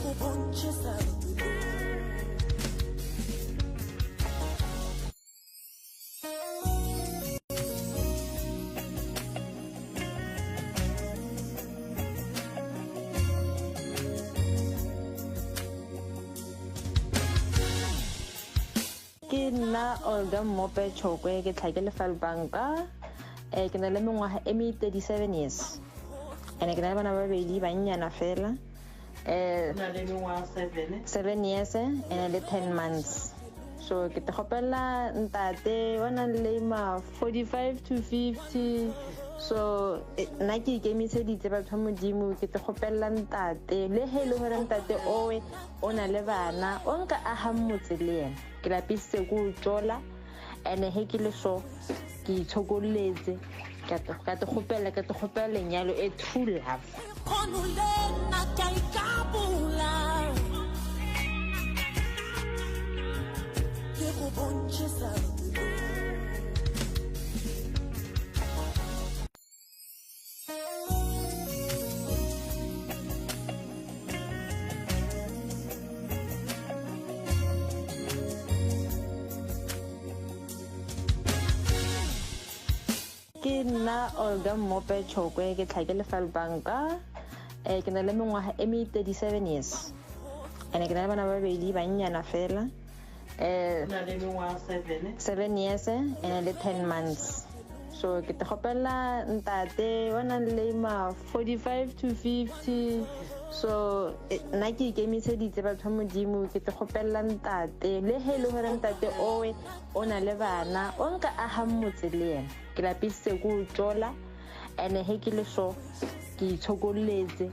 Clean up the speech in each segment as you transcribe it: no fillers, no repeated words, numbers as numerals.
go bontšhe sa pelo. Ke nna Olga Mmope Chokwe, ke tlha ke le Falbanka. Eh, ke na le mengwaga e me 37 years. Ene ke na le bana ba babedi bannyana fela. Eh, na le mengwaga 7. 7 years ene le 10 months. So ke te kgopela ntate wa nang le ma 45 to 50. So nna ke ikemiseditse batho ba Modimo, ke te kgopela ntate le he le hore ntate owe o na le bana, o nka agang motse le yena. Ke lapisitse ko o tšola, ene he ke le so ke itshokolletse, ka te, ka te kgopela, ka te kgopela lenyalo e true love. Kgono le nna ke a ikapola. Ke go bontšhe sa pelo. Ke nna Olga Mmope Chokwe, ke tlha ke le Falbanka. Eh, ke na le mengwaga e me 37 years. Ene ke na le bana ba babedi bannyana fela. Eh, na le mengwaga 7. 7 years ene le 10 months. So ke te kgopela ntate wa nang le ma 45 to 50. So nna ke ikemiseditse batho ba Modimo, ke te kgopela ntate le he le hore ntate owe o na le bana, o nka agang motse le yena. Ke lapisitse ko o tšola, ene he ke le so ke itshokolletse,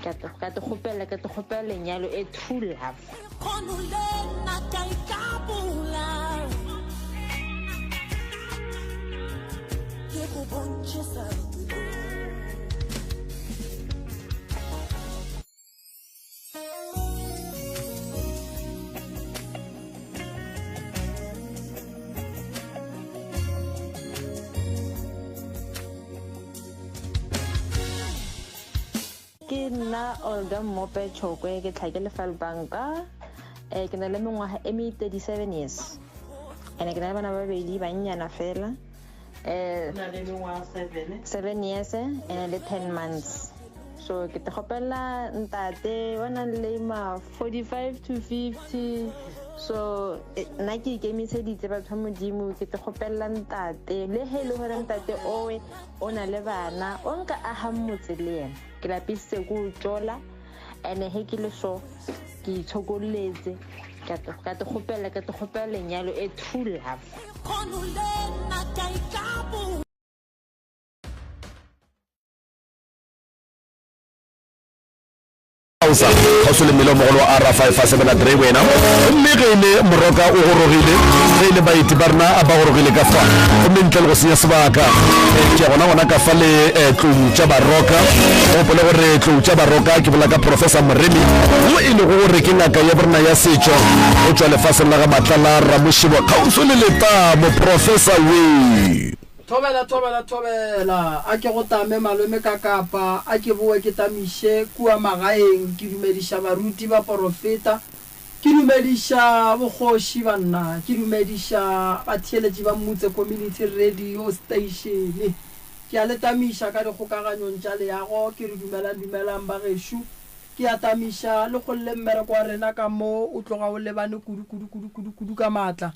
ka te, ka te kgopela, ka te kgopela lenyalo e true love. Kgono le nna ke a ikapola. Ke go bontšhe sa pelo. Ke nna Olga Mmope Chokwe, ke tlha ke le Falbanka. Eh, ke na le mengwaga e me 37 years. Ene ke na le bana ba babedi bannyana fela. Eh, na le mengwaga 7. 7 years ene le 10 months. So ke te kgopela ntate wa nang le ma 45 to 50. So nna ke ikemiseditse batho ba Modimo, ke te kgopela ntate le he le hore ntate owe o na le bana, o nka agang motse le yena. Ke lapisitse ko o tšola, ene he ke le so ke itshokolletse, ka te, ka te kgopela, ka te kgopela lenyalo e true love. Kgono le nna ke a ikapola. Hausa, kgauswi le mmele o mogolo wa R557 wena. Gomme ge e le Moroka o gorogile, ge e le baeti ba rena ba gorogile ka fa. Gomme ntle le go senya sebaka, ke ya gona gona ka fa le tlou tša Baroka. Gopole gore tlou tša Baroka ke bola ka Professor Moremi, wo e lego gore ke ngaka ya borena ya setšo go tšwa lefaseng la ga Matlala Ramošibo kgauswi le Letamo. Professor wee. Thobela, thobela, thobela! A ke go tame malome ka kapa, a ke bowe ke tamiše kua magaeng, ke dumediša baruti, baporofeta, ke dumediša bokgoši banna, ke dumediša batheeletši ba Mmutse Community Radio Station. Ke a le tamiša ka dikgokaganyong tša leago, ke re dumelang, dumelang bagešo. Ke a tamiša le golle mmereko wa rena ka mo o tloga o lebane kudu, kudu, kudu, kudu, kudu ka maatla.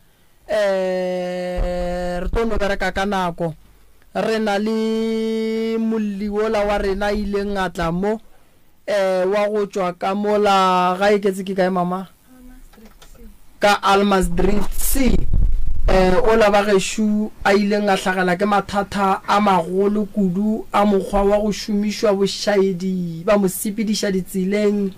Eh, re tlo no bereka ka nako. Re na le molli wola wa rena a ileng a tla mo, eh, wa go tšwa ka mola ga e ketse ke kae mama? Ka Almasdrift C. Eh, ola ba gešo a ileng a hlagela ke mathata a magolo kudu a mokgwa wa go šomišwa bošaedi, ba mo sepediša ditseleng,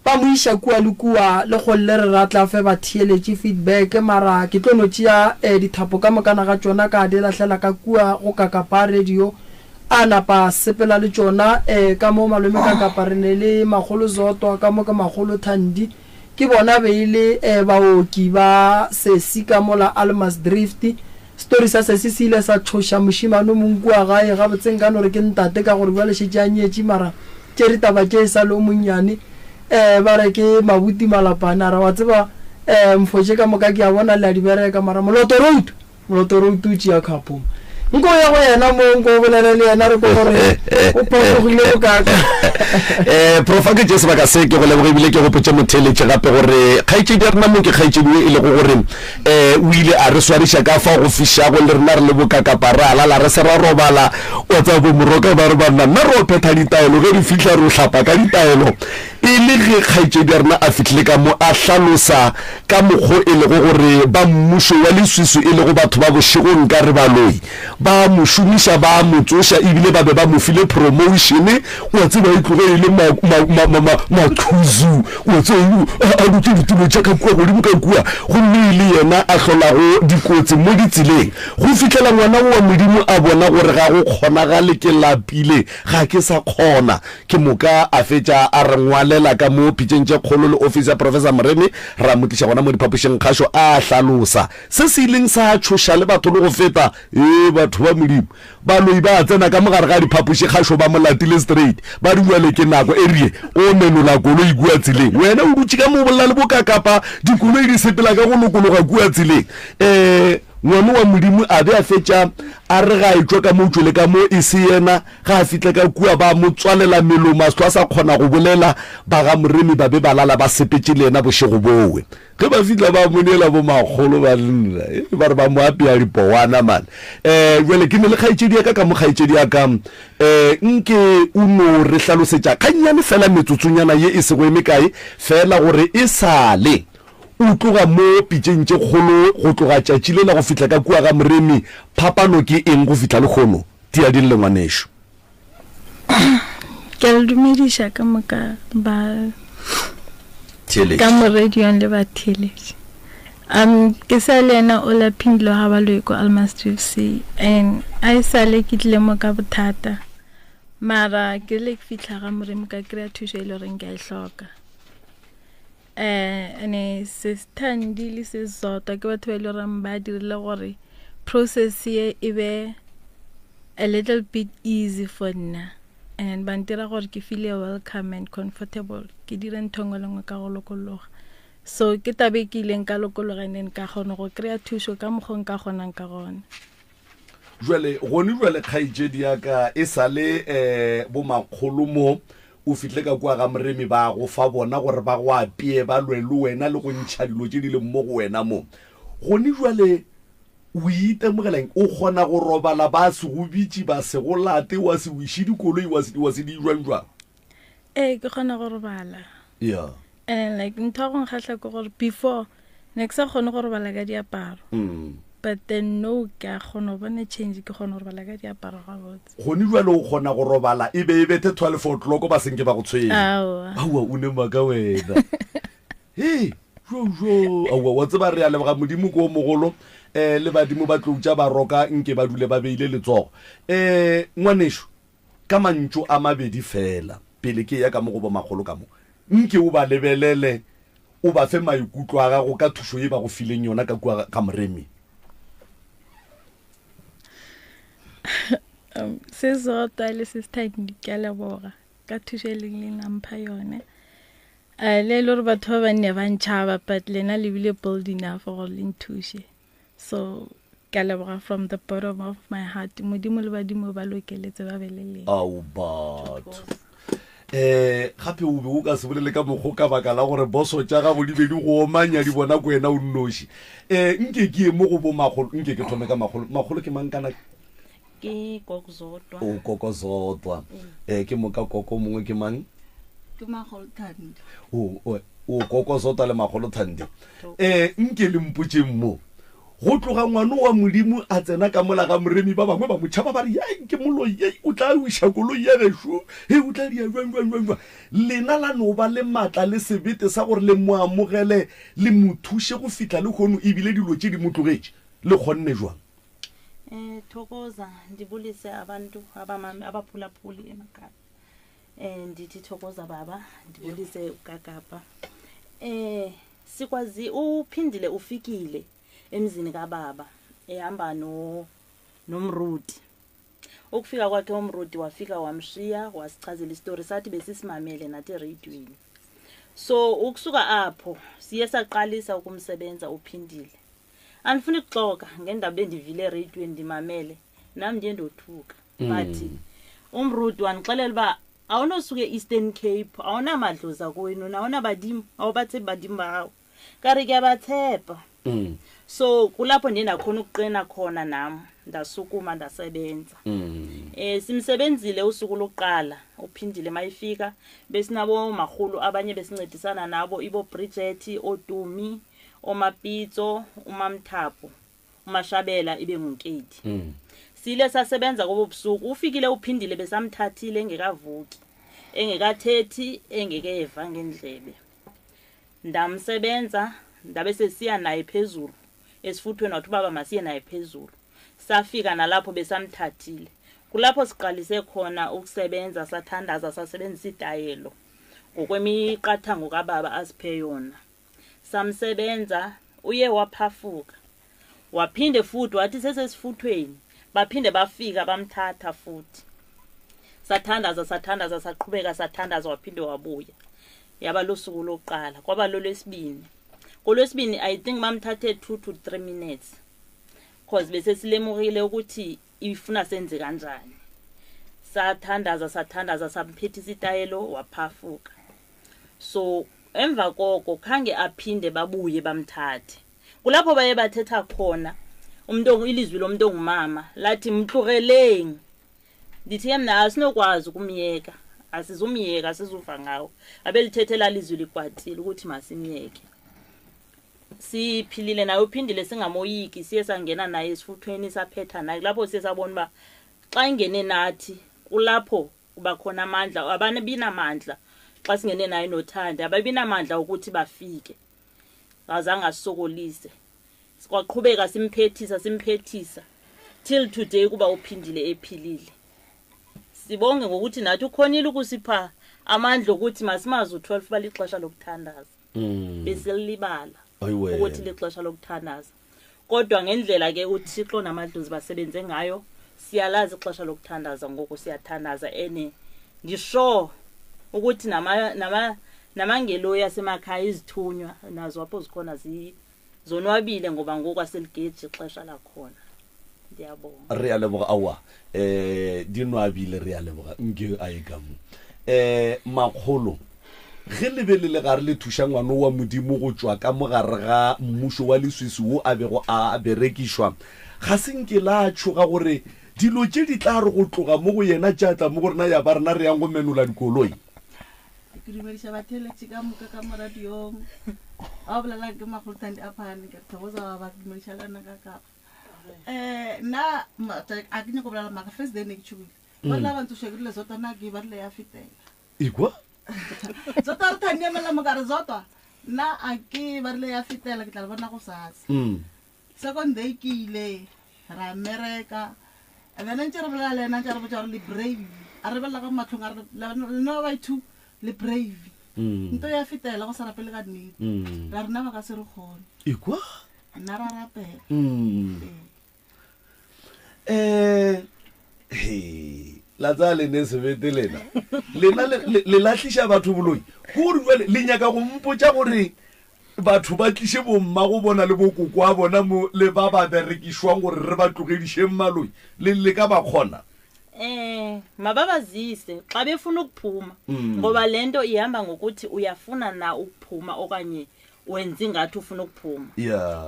Ba mo iša kua le kua, le golle re ra tla fe batheeletši feedback, mara ke tlo no tšea dithapo ka mokana ga tšona ka di lahlela ka kua go Kakapa radio, a napa a sepela le tšona. Ka mo malome Kakapa re ne le Makgolo Zotwa, ka mo ke Makgolo Thandi, ke bona be e le baoki ba sesi ka mola Almasdrift. Story sa sesi se ile sa tšhoša mošemane o mongwe kua gae, gabotse nka no re ke ntate ka gore bjale šetše a nyetše mara tšere taba tše e sa le o monnyane. um ba re ke Mabuti Malapane a re wa tseba um mfo tše ka moka ke a bona le a di bereka mara Moloto Road Moloto Road o tšea khapo mo. Nko o ye go yena mo nko o bolele le yena re kwe gore o phafogile bokaka. Um Prof a ke tšee sebaka se ke go leboge ebile ke gopotše motheeletši gape gore kgaetšedi ya rena mo ke kgaetšedi ye e lego gore um o ile a re swariša ka fao go fišago le rena re le bokakapa ra lala re se ra robala wa tseba bo moroka ba re banna nna re o phetha ditaelo ge re fihla re o hlapa ka ditaelo e le ge kgaetšedi ya rena a fihlile ka mo a hlalosa ka mokgo e lego gore ba mmušo wa leswiswi e lego batho ba bošego nka re baloi ba mo šomiša ba mo tsoša ebile ba be ba mo file promotion wa tseba e tloge e le maqhuzu wa tseba a dutše ditulo tša ka kua godimo ka kua gomme e le yena a hlolago dikotsi mo ditseleng go fihlela ngwana wa Modimo a bona gore ga go kgonagale ke lapile ga ke sa kgona Ke moka a fetša a re ngwalela ka mo pitšeng tše kgolo le ofisi ya Professor Moremi, ra mo tliša gona mo diphapošing kgašo a hlalosa se se ileng sa tšhoša le batho le go feta. Ee, batho ba Modimo, baloi ba tsena ka mo gare ga diphapoši kgašo ba mo latile straight, ba re bjale ke nako, erie o menola koloi kua tseleng, wena o dutše ka mo o bolela le bokakapa, dikoloi di sepela ka go lokologa kua tseleng. Ee, ngwano wa Modimo a be a fetša a re ga etšwa ka mo o tšwele ka mo e se yena. Ge a fihla ka kua, ba mo tswalela melomo, a se hlwa a sa kgona go bolela. Ba ga Moremi ba be ba lala ba sepetše le yena bošego bowe. Ge ba fihla ba mo neela bomakgolo ba nna, e, ba re ba mo apea dipowana man. E, bjale ke ne le kgaetšedi ya ka ka mo, kgaetšedi ya ka, e, nke o no re hlalosetša gannyane fela metsotsonyana ye e sego e mekae fela gore e sa le o tloga mo pitšeng tše kgolo go tloga tšatši lela go fihla ka kua ga Moremi, phapano ke eng go fihla lehono? Tia di lle ngwanešu. Ke a le dumediša ka moka ba ka mo radiong le batheeletši. Um ke sa le yena o la Phindlo ga ba loe ko Almastrief and a e sale ke tlile mo ka bothata mara ke rile ke fitlha ga Morimo ka kry-a thušo e le goreng ke a e hloka. Eh, ene sis Thandi le sis Zodwa ke batho ba e le goreng ba dirile gore process ye e be a little bit easy for nna and ba ntira gore ke feel welcome and comfortable ke dire ntho nngwe le nngwe ka go lokologa so ke tabe ke ileng ka lokologa and then ka kgona go kry-a thušo ka mokgwa nka kgonang ka gona. Jwale, gone jwale, kgaetšedi ya ka, e sa le um bomakgolo mo, o fihle ka kua ga Moremi, ba go fa bona gore ba go apee, ba lwe le wena le go ntšha dilo tše di leng mo go wena mo. Gone jwale, o itemogela eng? O kgona go robala ba se go bitše, ba se go late, wa se wiše dikoloi, wa se, wa se di jwang jwang? Ee, ke kgona go robala. Yeah. And then, like, ntho ya go nkgahla ke gore before ne ke sa kgone go robala ka diaparo. But then no, ke a kgona go bona change, ke kgona go robala ka diaparo gabotse. Gone jwale o kgona go robala e be e bethe 12 o'clock ba senke ba go tshwenya. Aowa. Aowa, o ne maaka wena. Hei, jo jo, aowa, wa tseba re a leboga Modimo ke o mogolo, eh, le badimo ba tlou tša baroka nke ba dule ba beile letsogo. Eh, ngwanešu, Ka mantšu a mabedi feela, pele ke eya ka mo go bomakgolo ka mo, nke o ba lebelele, o ba fe maikutlo a gago ka thušo ye ba go fileng yona ka kua ga Moremi. Um, Sis Zodwa le Sis Thandi, ke a leboga ka thušo e leng le la mpha yone. Uh, le e le gore batho ba banne ba ntšhaba, but lena le bile bold enough gore le nthuše. So ke a leboga from the bottom of my heart. Modimo le badimo ba lokeletse ba be le lena. Ao batho. Eh gape o be o ka se bolele ka mokgo ka baka la gore boso tša gago di be di go omanya di bona ko wena o nnoši. Eh nke ke ye mo go bo makgolo, nke ke thome ka makgolo. Makgolo ke mang kana? Ke Koko Zodwa. O Koko Zodwa. Eh ke moka koko mongwe ke mang? Ke Makgolo Thandi. O o o Koko Zodwa le Makgolo Thandi. Eh nke le mpotšeng mo. Go tloga ngwano wa Modimo a tsena ka mola ga Moremi ba bangwe ba mo tšhaba ba re yai ke moloi yei o tla wiša koloi ya gešo hei o tla dia jwang jwang jwang jwang. Lena la no ba le matla le sebete sa gore le mo amogele le mo thuše go fihla lehono ebile dilo tše di mo tlogetše. Le kgonne jwang? Eh thokoza ndibulise abantu abamame abaphulaphuli emakhaya. Eh ndithi thokoza baba ndibulise uKakapa. Eh sikwazi uphindile ufikile emzini kababa ehamba no nomrudi. Ukufika kwakhe umrudi wafika wamshiya wasichazela isitori sathi besisimamele nathi eradioweni. So ukusuka apho siye saqalisa ukumsebenza uphindile. Andifuni kuxoka ngendaba bendivile ereyidweni ndimamele nam ndiye ndothuka. But umrudi wandixelela uba awunosuka e-Eastern Cape, awunamadlozi akwenu, awunabadimo, awubatshepi badimo ba gago. Ka re ke a ba tshepa. So kulapho ndiye ndakhona ukuqina khona nam, ndasukuma ndasebenza. Simsebenzile usuku lokuqala uphindile mayifika, besinabo marhulu abanye besincedisana nabo, ibo Bridget, oDumi, oMapitso, uMamthapo, uMashabela ibe nguNkedi. Sile sasebenza kobo busuku, ufikile uphindile besamthathile engekavuki, engekathethi, engekeva ngendlebe. Ndamsebenza ndabe sesiya naye phezulu esifuthweni, wathi ubaba masiye naye phezulu. Safika nalapho besamthathile. Kulapho siqalise khona ukusebenza, sathandaza, sasebenzisa itayelo ngokwemiqathango kababa asiphe yona. Samsebenza, uye waphafuka. Waphinde futhi wathi sesesifuthweni, baphinde bafika bamthatha futhi. Sathandaza, sathandaza, saqhubeka sathandaza, waphinde wabuya. Yaba lusuku lokuqala, kwaba lolwesibini. Kolwesibini I think bamthathe 2 to 3 minutes. Because bese silemukile ukuthi ifuna senze kanjani. Sathandaza, sathandaza, samphethisa itayelo, waphafuka. So emva koko khange aphinde babuye bamthathe. Kulapho baye bathetha khona umuntu, ilizwi lomuntu ongumama lathi mtlugeleng. Ndithi ke mna asinokwazi ukumyeka, asizumyeka, asizuva ngawo. Abelithethela lizwi likwatile ukuthi masimyeke. Siphilile naye uphindile singamoyiki, siye sangena naye esifuthweni saphetha naye. Kulapho siye sabona uba xa ingene nathi kulapho kuba khona amandla, abanabinamandla xa singene naye noThandi, ababinamandla ukuthi bafike. Azange asisokolise. Sikwaqhubeka simphethisa, simphethisa till today kuba uphindile ephilile. Sibonge ngokuthi nathi ukhonile ukusipha amandla ukuthi masimazi u12 balixesha lokuthandaza. Besilibala ukuthi lixesha lokuthandaza. Kodwa ngendlela ke uThixo namadlozi basebenze ngayo, siyalazi ixesha lokuthandaza, ngoku siyathandaza. Ene ndisho ukuthi namangeloyi asemakhaya, izithunywa nazo apho zikhona zonwabile ngoba ngoku aseligeji ixesha lakhona. Ndiyabonga. Re a leboga. Aowa, di nwabile, re a leboga. Nke a ye ka mo. Makgolo, ge le be le le gare le thuša ngwano wa Modimo go tšwa ka mo gare ga mmušo wa leswiswi wo a bego a berekišwa, ga se nke la tšhoga gore dilo tše di tla re go tloga mo go yena tša tla mo go rena ya ba rena re yang go menola dikoloi? Ke dumediša batheeletši ka moka ka mo radiong. Ba bolelang ke Makgolo Thandi Aphane, ke re thokoza ba ba dumediša le wena ka kapa. Nna a ke nyako bolela maaka, first day ne ke tšhogile. Ba rile ba ntsoša ke rile Zodwa na ke ba rile ya fetela. Ekwa? Zodwa re Thandi emela mo ka re Zodwa nna a ke ba rile ya fetela ke tla le bona go sasa. Second day ke ile ra mmereka. And then ntse re bolela le ena ntse re botsa gore le brave. A re belela ka matlhong a re lena ba ba two le brave. Nto ya fetela go sa rapele ka nnete. Ra rena ba ka se re kgone. Ekwa? Nna ra rapela. He, la tsaya le ne sebete lena. Lena le lahliša batho boloi. Ke gore jwale le nyaka go mpotša gore batho ba tliše bomma go bona le bokoko a bona mo le ba ba berekišwang gore re ba tlogedišeng maloi. Le le ka ba kgona? Mababazise xa befuna ukuphuma. Ngoba le nto ihamba ngokuthi uyafuna na ukuphuma okanye wenza ingathi ufuna ukuphuma.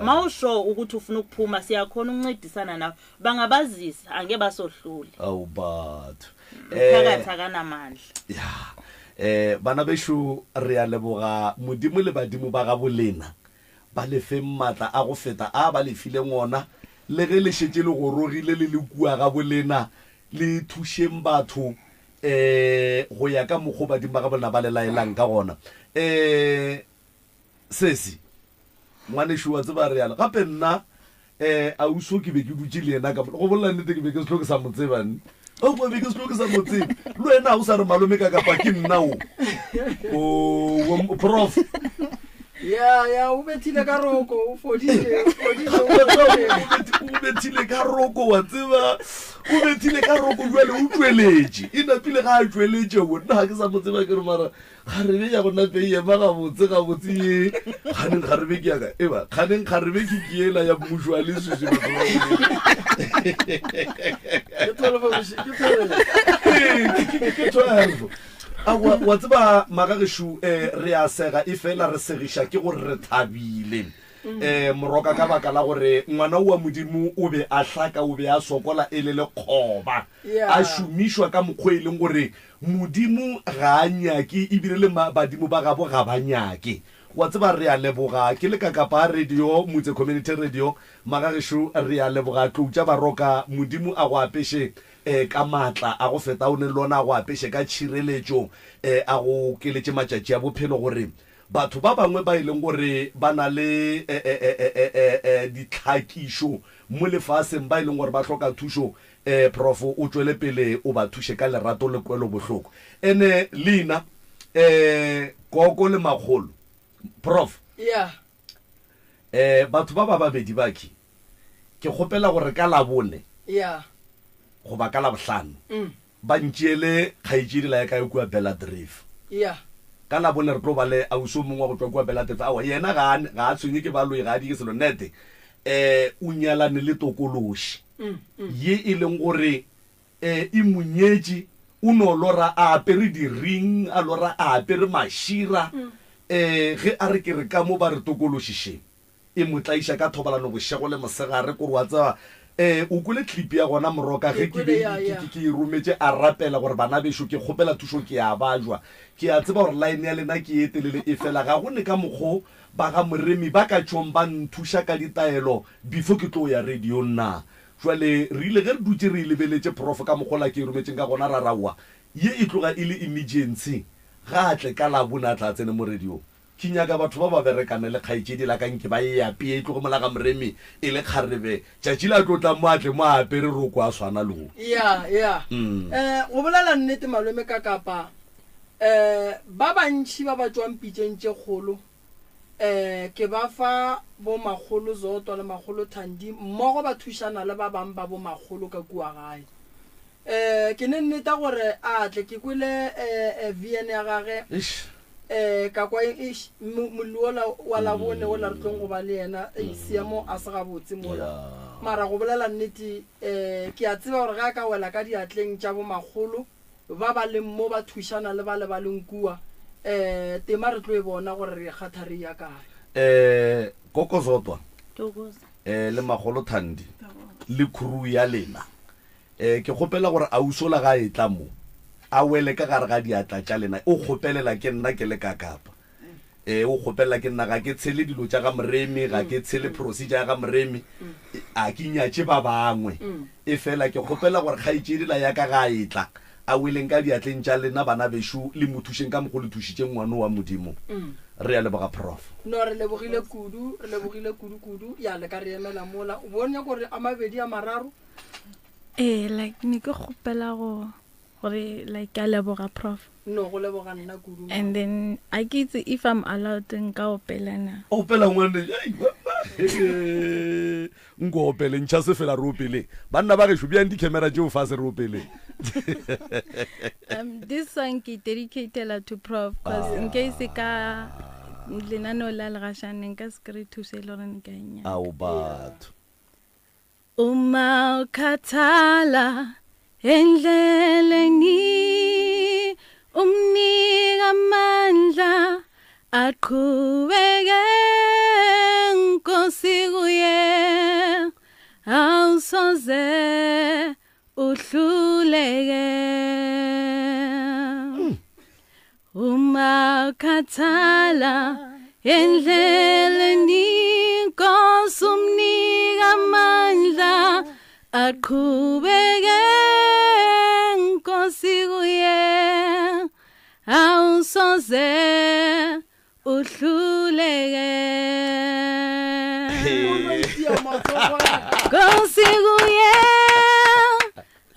Mawusho ukuthi ufuna ukuphuma siyakhona ukuncedisana nawe. Bangabazisa angeke basohlule. Awu batho. Umphakathi akanamandla. Bana bešo re a leboga Modimo le badimo ba gabo lena ba le feng matla a go feta a ba le fileng ona, le ge le šetše le gorogile le le kua gabo lena, le thušeng batho go ya ka mokgo badimo ba gabo lena ba le laelang ka gona. Sesi, ngwanešu wa tseba re yalo. Gape nna auso ke be ke dutše le yena ka mo, go bolela nnete ke be ke se hlo ke sa mo tseba nne. Aowa, be ke se hlo ke sa mo tseba. Le wena ga o sa re malome ka kapa ke nna o. O, prof. Ya, ya, o bethile ka roko, o fodile, o fodile, o fodile. O bethile ka roko, wa tseba. O bethile ka roko bjale o tšweletše. E napile ga a tšweletše wo. Nna ga ke sa mo tseba ke re mara kgarebe ya go nape e ema gabotse gabotse ye. Kganeng kgarebe ke ya ka. Eba kganeng kgarebe ke ke yela ya mmušo wa leswiswi batho ba Modimo. Ke 12 boši, ke 12. Ee, ke- ke- ke 12. A wa wa tseba magagešo eh, re a sega e fela re segiša ke gore re thabile. um moroka ka baka la gore ngwana wa modimo o be a hlaka o be a sokola e le lekgoba a šomišwa ka mokgwa e leng gore modimo ga a nyake ebile le badimo ba gabo ga ba nyake wa tseba re a leboga ke le ka kapa radio motse community radio magagešo re a leboga tlou tša baroka modimo a go apeše um ka maatla a go feta o ne lona a go apeše ka tšhireletšo um a go keletše matšatši a bophelo gore Batho ba bangwe ba e leng gore ba na le ditlhakišo mo lefaseng, ba e leng gore ba hloka thušo, Prof, o tšwele pele o ba thuše ka lerato le kwelobohloko. Ene leina, Koko le Makgolo. Prof. Yeah. Batho ba ba babedi bakhi, ke kgopela gore ka Labone Yeah. goba ka Labohlano, Ba ntšeele kgaetšedi la ya kae kua Belladrive. Yeah. Ka Labone re tlo ba le ausi o mongwe wa go tšwa kua Belladrive. Aowa, yena ga a, ga a tshwenye ke baloi, ga a dire selo. Nete, eh, o nyalane le tokološi ye e leng gore, eh, e mo nyetše. O no lora a apere di-ring, a lora a apere mašira. Eh, ge a re ke re ka mo ba re tokološi še. E mo tlaiša ka thobalano bošego le mosegare, kore wa tseba, eh, o kwele clip ya gona Moroka ge ke be ke, ke, ke e rometše, a rapela gore bana bešo ke kgopela thušo ke a bajwa. Ke a tseba gore line ya lena ke ye telele efela ga go ne ka mokgo ba ga Moremi ba ka tšhong ba nthuša ka ditaelo before ke tlo ya radiong na. Jwale re ile ge re dutše re e lebeletše Prof ka mokgo la ke e rometšeng ka gona ra ra aowa ye e tloga e le emergency ga a tle ka Labone a tla a tsene mo radiong. Ke nyaka batho ba ba berekane le kgaetšedi la ka nke ba e apee e tloge mola ga Moremi e le kgarebe. Tšatši le a tlo tlang mo a tle mo a apere roko a swana le wo. Ya, ya. Eh, go bolela nnete malome ka kapa, eh, ba bantši ba ba tšwang pitšeng tše kgolo, eh, ke ba fa bo makgolo Zodwa le makgolo Thandi mmogo ba thušana le ba bang ba bo makgolo ka kua gae. Eh, ke ne nneta gore a tle, ke kwele, eh, eh, VN ya gage. Eish. Eh, ka kwa eng, eish, mo, molli wola wa Labone wola re tlong go ba le yena, ei, seemo a se gabotse mola. Yeah. Mara go bolela nnete, eh, ke a tseba gore ge a ka wela ka diatleng tša bomakgolo ba ba leng mo ba thušana le bale ba leng kua, eh, tema re tlo e bona gore re e kgatha re eya kae. Eh, Koko Zodwa, Thokoza. eh, le Makgolo Thandi, le crew ya lena, Ee, ke kgopela gore ausola ga a etla mo, a wele ka gare ga diatla tša lena. O kgopelela ke nna ke le ka kapa. Ee, o kgopelela ke nna. Ga ke tshele dilo tša ga Moremi, ga ke tshele procedure ya ga Moremi. A ke nyatše ba bangwe. Efela ke kgopela gore kgaetšedi la ya ka ga a etla, a weleng ka diatleng tša lena, bana bešo, le mo thušeng ka mokgo le thušitšeng ngwano wa Modimo. Re a leboga, Prof. No, re lebogile kudu, re lebogile kudu-kudu. Ya, le ka re emela mola. O bo nyaka gore a mabedi a mararo? Ee, like ne ke kgopela go gore like ke a leboga prof. No, go leboga nna kudu. And then a ke itse if I'm allowed nka opela na. Opela ngwane. Ei, banna. Nko opele, ntšha sefela re opele. Banna ba gešo, bjang di-camera tšeo fase re opele. This song ke dedicatela to prof cause ah. nke se ka lenaneo la legašane nka se kry thuso e le gore ne ka e nyaka. Ao batho. Uma ukhathala endleleni umnika amandla aqhubeke Nkosi kuye awusoze uhluleke Uma ukhathala endleleni Nkosi umnika amandla aqhubeke Nkosi kuye awusoze uhluleke Nkosi kuye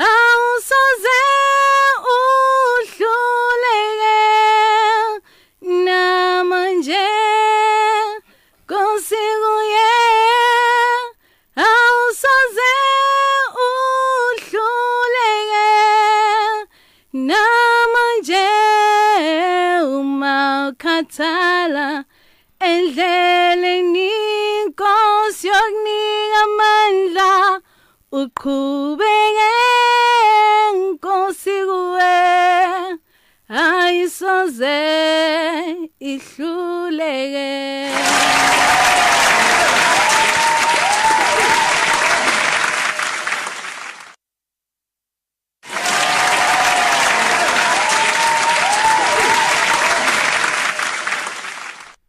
awusoze uhluleke namanje Nkosi kuye awusoze uhluleke. Ungakhathala endleleni inkosi yokunika amandla uqhubeke nkosi kuwe ayisoze ihluleke.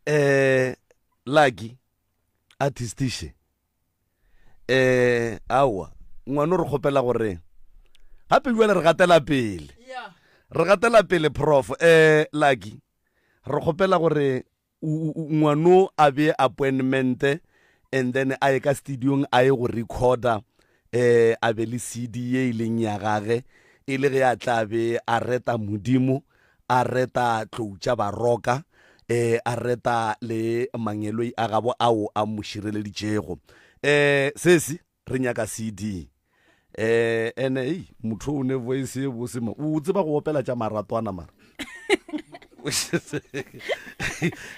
Eh Lucky artistishe eh awa ngwana re kgopela gore gape jale re gatela pele re gatela pele prof eh Lucky re kgopela gore ngwano a be appointment and then a ye ka studiong a ye go recorda eh a be le CD ye e leng ya gage e le ge a tla be a reta modimo a reta tlou tša baroka eh a reta le mangeloi a gabo ao a mo šireleditšego eh sesi re nyaka cd eh ene ei motho o ne voice e bose ma o tseba go opela tša maratwana mara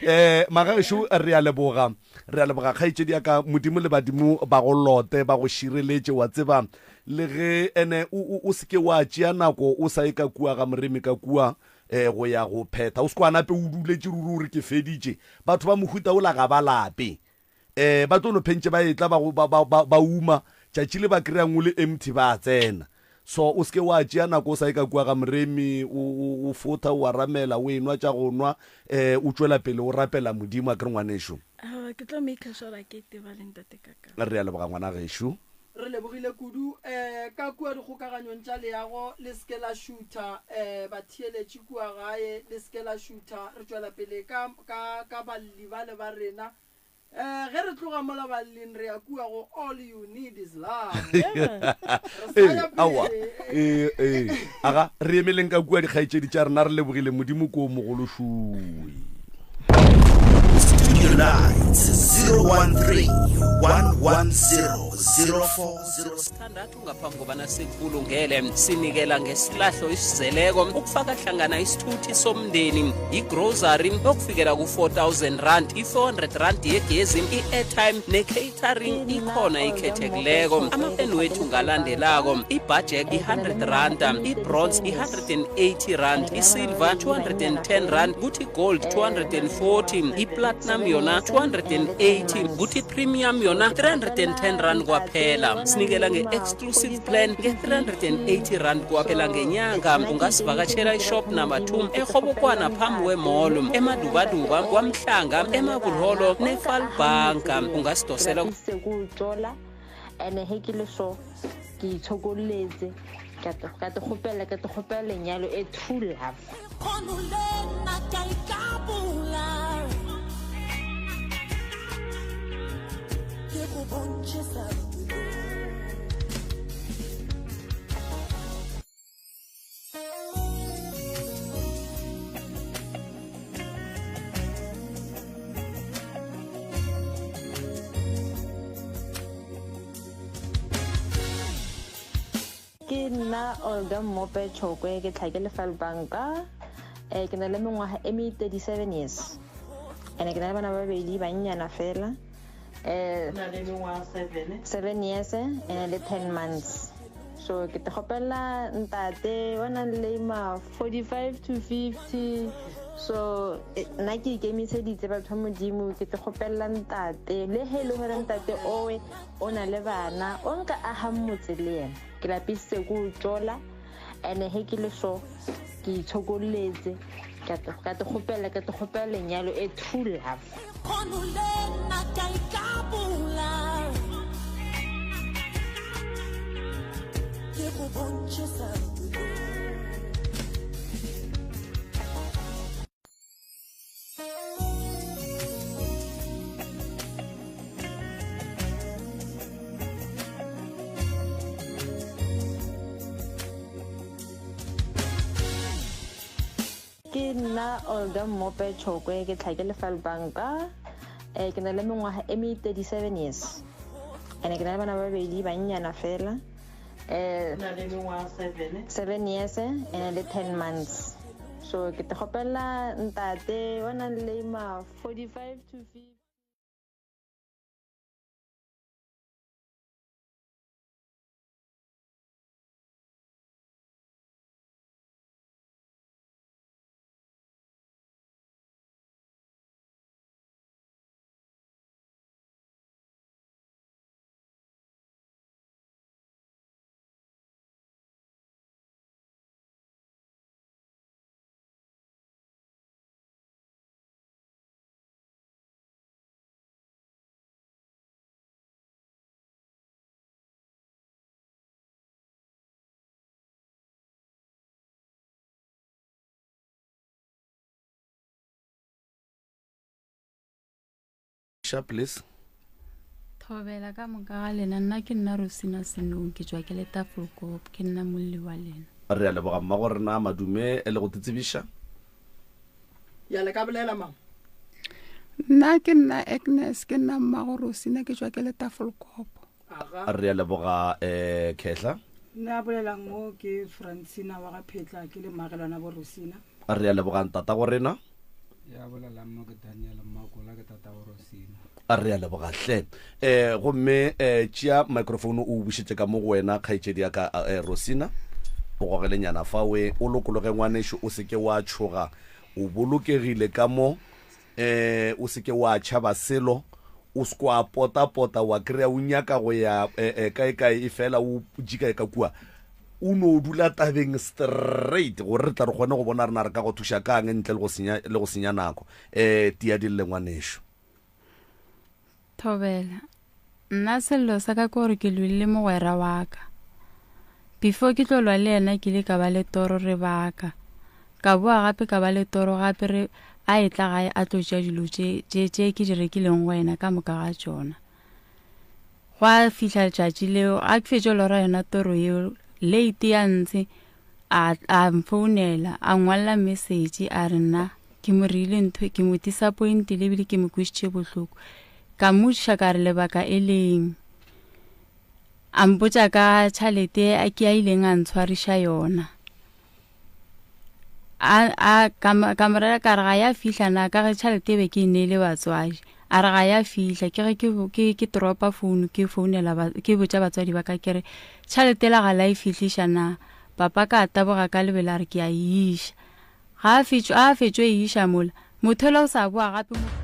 eh magaešo re a leboga re a leboga kgaetšedi ya ka modimo le badimo ba go lote ba go šireletše wa tseba le ge ene o seke wa tšea nako o sa ye ka kua ga moremi ka kua um go ya go phetha o se kwa nape o duletše ruri o re ke feditše batho ba mohuta ola ga ba lape um ba tlo no phentše ba etla ba, ba, ba, ba, ba uma tšatši le ba kry-ang o le empty ba tsena so o seke wa tšea nako o sa ye ka kua ga moremi o, o, o fotha o aramela o enwa tša go nwa um o tšwela pele o rapela modimo a kere ngwanešo Aowa, ke tlo make sure ke teba le ntate kaka. Re a leboga ngwana gešo. Re lebogile kudu. Um ka kua dikgokaganyong tša leago, le se ke la šutha. Um batheeletši kua gae, le se ke la šutha. Re tšwela pele ka, ka, ka balli bale ba rena. Um ge re tloga mola balling, re ya kua go All You Need Is Love. Re sa Ee, ya aowa. pele. Ee, ee. Aga, re emeleng ka kua dikgaetšedi tša rena, re lebogile Modimo ko mogološui. Studio Nights 013 110 0406. Sithandathu ngaphambi kobana sikulungele sinikela ngesilahlo isizeleko ukufaka hlangana isithuthi somndeni igrosary okufikela ku-4000 rand i-400 rand yegezi i-airtime ne-catering ikhona ikhethekileko amapeni wethu ngalandelako ibudget i-100 rand i-bronze i-180 rand isilver 210 rand kuthi gold 240 iplatinum yona 280 kuthi premium yona 310 rand kwaphela sinikela nge-exclusive plan nge-380 rand kwaphela ngenyanga ungasivakatshela ishop number 2 erhobokwana phambi kwemall emadubaduba kwamhlanga emabulholo nefalbanka ungasidosela sekutsola ene he ke le so ke itshokoletse ka te kgopela ka te kgopela lenyalo e true love. Kgono le nna ka ikapola. Ke go bontšhe sa pelo. Ke nna Olga Mmope Chokwe, ke tlha ke Lefalbanka. Eh, ke na le mengwaga e me 37 years. Ene ke na le bana ba babedi bannyana fela. Eh, na le mengwaga 7 7 years ene le 10 months. So ke te kgopela ntate wa nang le ma 45 to 50. So eh, nna ke ikemiseditse batho ba modimo ke te kgopela ntate le he le gore ntate owe o na le bana o nka agang motse le yena ke lapisitse ko o tsola ene he ke le so ke itshokoletse ka te kgopela ka te kgopela lenyalo e true love. Kgono le nna ka ikapola. Ke go bontšhe sa pelo. Ke nna Olga Mmope Chokwe, ke tlha ke Lefalbanka. Eh, ke na le mengwaga e me 37 years. Ene ke na le bana ba babedi bannyana fela. Eh, na le mengwaga 7 7 years ene le 10 months. So ke te kgopela ntate wa nang le ma 45 to 50. Please. Thobela ka moka ga lena nna ke nna Rosina Senong ke tšwa ke le Tafelkop ke nna molli wa lena. Re a leboga mmago rena madume le go titsebiša. Ya le ka bolela mama. Nna ke nna Agnes ke nna mmago Rosina ke tšwa ke le Tafelkop. Re a leboga um Khehla. Nna a bolelang mo ke Francina wa ga Phetla ke le mmagelwana bo Rosina. Re a leboga ntatago rena. Ya bolelang mo ke Daniel Mmakola ke tatago Rosina. Re a leboga hle. Um gomme um tšea microphone o bušetše ka mo go wena kgaetšedi ya ka eh, Rosina. O gogele nyana fa we o lokologe ngwanešo o seke wa tšhoga o bolokegile ka mo um o seke wa tšhaba selo o se kwa potapota wa kry-a o nyaka go ya eh, eh, kae kae e fela o jika ka kua o no dula tabeng straight gore re tla re kgone go bona rena re ka go thuša kang ntle le go senya le go senya nako um tia dille ngwanešo. Thobela, Nna sello sa ka ke gore ke lwile le mogwera wa ka. Before ke tlo lwa le yena ke ile ka ba le toro re baka. Ka boa gape ka ba le toro gape re a etla gae a tlo tšea dilo tše tše tše ke di rekileng go yena ka moka ga tšona. Gwa fihla letšatši leo a ke fetše lora yona toro yeo late ya ntshe a a mfounela a ngwalela message a re nna ke mo reile ntho ke mo disappointile ebile ke mo kwešitše bohloko ka mmotšiša ka re lebaka e leng a mpotša ka tšhalete a ke a ileng a ntshwariša yona a a ka mo rera ka re ga ya fihla na ka ge tšhelete e be ke e neile batswadi a re ga ya fihla ke ge ke ke tropa founu ke founela ke botša batswadi ba ka ke re tšhelete la ga la e fihliša na papa ka taboga ka lebelo a re ke a e iša ga a fetšo a fetšo e iša mola motho ela o sa boa gape mo.